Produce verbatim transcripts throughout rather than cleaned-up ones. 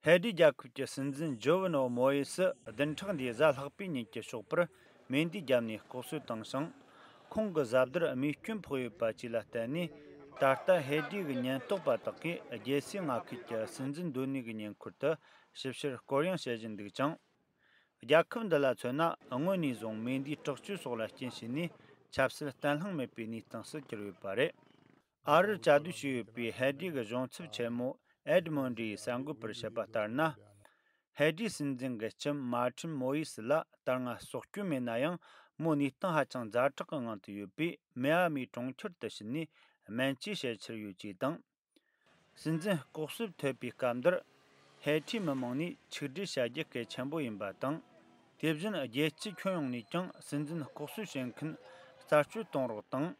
ཧེ་ཏི་རྒྱལ་ཁབ་ཀྱི་སྲིད་འཛིན་ཇོ་ཝི་ནོ་མོ་ཡེ་སི་བདུན་ཕྲག་འདིའི་གཟའ་ལྷག་པའི་ཉིན་གྱི་ཞོགས་པར་མེ་མདས་བརྒྱབ་ནས་ལྐོག་གསོད་བཏང་ཞིང་། ཁོང་གི་གཟའ་ཟླར་རྨས་སྐྱོན་ཕོག་ཡོད་པ་བཅས་ལ་བརྟེན་ནས། ད་ལྟ་ཧེ་ཏི་གི་ཉེན་རྟོག་པ་དག་གིས་རྒྱལ་སའི་མངའ་ཁུལ་གྱི་སྲིད་འཛིན་སྡོད་གནས་ཀྱི་ཉེ་འཁོར་དུ་ཞིབ་བཤེར་སྐོར་གཡེང་བྱེད་བཞིན་འདུག་ཅིང་། རྒྱལ་ཁབ་འདི་ལ་མཚོན་ན། སྔོན་ནས་བཟུང་མེ་མདའི་དྲག་སྤྱོད་སོགས་ལ་རྐྱེན་བྱས་ནས་ཆབ་སྲིད་བརྟན་ལྷིང་མེད་པའི་གནས་སྟངས་སུ་གྱུར་ཡོད་པ་རེད། ཨ་རིར་བཅའ་སྡོད་བྱས་ཡོད་པའི་ཧེ་ཏི་གི་གཞུང་ཚབ་ཆེན་མོ་ཨེ་ཏི་མོན་ཌི་ཡིས་གསར་འགོད་པར་བཤད་པ་ལྟར་ན། ཧེ་ཏིའི་སྲིད་འཛིན་གྱི་ཁྱིམ་མར་ཁྲིན་མོ་ཡེ་སི་ལ་ད་སྔ་སྲོག་སྐྱོན་མེད་ན་ཡང་། མོ་གནས་སྟངས་ཧ་ཅང་ཛ་དྲག་གི་ངང་དུ་ཡོད་པས། མི་ཨ་མིའི་གྲོང་ཁྱེར་དུ་ཕྱིན་ནས་སྨན་བཅོས་བྱེད་འཆར་ཡོད་ཅེས་དང་། སྲིད་འཛིན་ལྐོག་གསོད་ཐེབས་པའི་སྐབས་འདིར། ཧེ་ཐི་མི་མང་ནས་ཆིག་སྒྲིལ་བྱ་རྒྱུ་གལ་ཆེན་པོ་ཡིན་པ་དང་། དེ་བཞིན་རྒྱལ་སྤྱི་ཁྱོན་ཡོངས་ནས་ཀྱང་སྲིད་འཛིན་ལྐོག་གསོད་བྱེད་མཁན་རྩད་གཅོད་གཏོང་རོགས་དང་།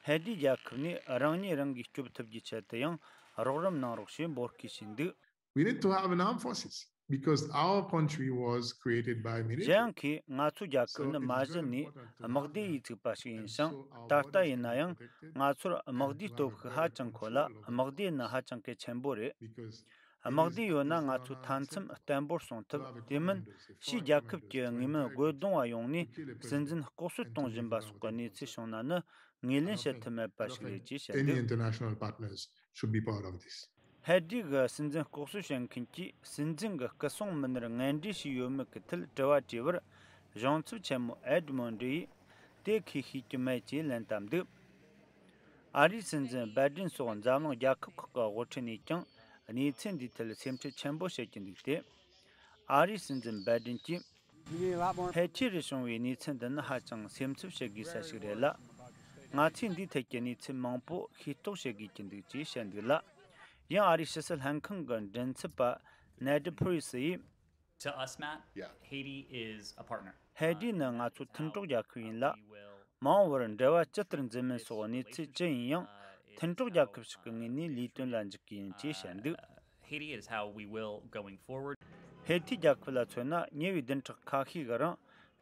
ཧེ་ཐི་རྒྱལ་ཁབ་ནས་རང་ཉིད་རང་གིས་སྐྱོབ་ཐུབ་རྒྱུའི་ཆེད་དུ་ཡང་རོགས་རམ་གནང་རོགས་ཞེས་འབོད་སྐུལ་བྱས་འདུག We need to have an armed forces because our country was created by military. གཞན་ཡང་གིས། ང་ཚོའི་རྒྱལ་ཁབ་ནི་མ་གཞི་ནས་དམག་སྡེ་ཡིས་ཚུགས་པ་ཞིག་ཡིན་ཞིང་། ད་ལྟ་ཡིན་ན་ཡང་ང་ཚོར་དམག་སྡེའི་སྟོབས་ཤུགས་ཧ་ཅང་མཁོ་ལ། དམག་སྡེ་ནི་ཧ་ཅང་གལ་ཆེན་པོ་རེད། དམག་སྡེ་ཡོད་ན་ང་ཚོས་མཐའ་མཚམས་བརྟན་པོར་སྲུང་ཐུབ། དེ་མིན་ཕྱིའི་རྒྱལ་ཁབ་ཀྱི་དངོས་མིན་རྒོལ་རྡུང་བ་ཡོང་ནས་སྲིད་འཛིན་ལྐོག་གསོད་གཏོང་བཞིན་པ་སོགས་ཀྱི་གནས་ཚུལ་བྱུང་ན་ནི་ངོས་ལེན་བྱེད་ཐུབ་མེད་པ་ཞིག་རེད་ཅེས་བཤད་Any འདུག international partners should be part of this. ཧེ་ཏི་གི་སྲིད་འཛིན་ལྐོག་གསོད་བྱེད་མཁན་གྱིས་སྲིད་འཛིན་གྱི་སྐུ་སྲུང་མི་སྣར་ངན་འབྲེལ་བྱས་ཡོད་མེད་ཀྱི་ཐད་དྲི་བ་དྲིས་པར། གཞུང་ཚབ་ཆེན་མོ་ཨེ་ཏི་མོན་ཌི་ཡིས་དེ་ཁོས་ཤེས་ཀྱི་མེད་ཅེས་ལན་བཏབ་འདུག་ཨ་རིའི་སྲིད་འཛིན་སྦའི་ཏིན་སོགས་འཛམ་གླིང་རྒྱལ་ཁབ་ཁག་གི་དབུ་ཁྲིད་ནས་ཀྱང་གནས་ཚུལ་འདིའི་ཐད་སེམས་ཁྲལ་ཆེན་པོ་བྱེད་ཀྱི་འདུག་སྟེ། ཨ་རིའི་སྲིད་འཛིན་སྦའི་ཏིན་གྱིས། ཧེ་ཐི་རུ་བྱུང་བའི་གནས་ཚུལ་འདི་ནི་ཧ་ཅང་སེམས་འཚབ་བྱེད་དགོས་ས་ཞིག་རེད་ལ། ང་ཚོས་འདིའི་ཐད་ཀྱི་གནས་ཚུལ་མང་པོ་ཤེས་རྟོགས་བྱེད་དགོས་ཀྱི་འདུག་ཅེས་བཤད་འདུག་ལ། ཡང་ཨ་རིའི་ཕྱི་སྲིད་ལྷན་ཁང་གི་མགྲིན་ཚབ་པ་ནེ་ཌི་ཕུ་རི་སི་ཡིས། To us, Matt, Yeah. Haiti is a partner. ཧེ་ཏི་ནི་ང་ཚོའི་མཐུན་གྲོགས་རྒྱལ་ཁབ་ཡིན་ལ། མ་འོངས་པར་འབྲེལ་བ་ཇི་ལྟར་འཛིན་མིན་སོགས་གནས་ཚུལ་ཅི་ཡིན་ཡང་མཐུན་གྲོགས་རྒྱལ་ཁབ་ཞིག་གི་ངོས་ནས་ལས་དོན་ལ་འཇུག་གི་ཡིན་ཅེས་བཤད་འདུག Haiti is how we will going forward. ཧེ་ཐི་རྒྱལ་ཁབ་ལ་མཚོན་ན། ཉེ་བའི་བདུན་ཕྲག་ཁ་ཤས་ཀྱི་རིང་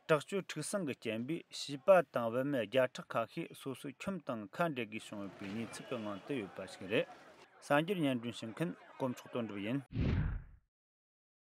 དྲག་སྤྱོད་འཁྲུག་ཟིང་གི་རྐྱེན་པས་བྱིས་པ་དང་བུད་མེད་བརྒྱ་ཕྲག་ཁ་ཤས་སོ་སོའི་ཁྱིམ་དང་ཁ་འབྲལ་དགོས་བྱུང་ཡོད་པའི་གནས་ཚུལ་གྱི་ངང་དུ་ཡོད་པ་ཞིག་རེད། གསར་འགྱུར་སྙན་སྒྲོན་ཞུ་མཁན་དཀོན་མཆོག་དོན་གྲུབ་ཡིན།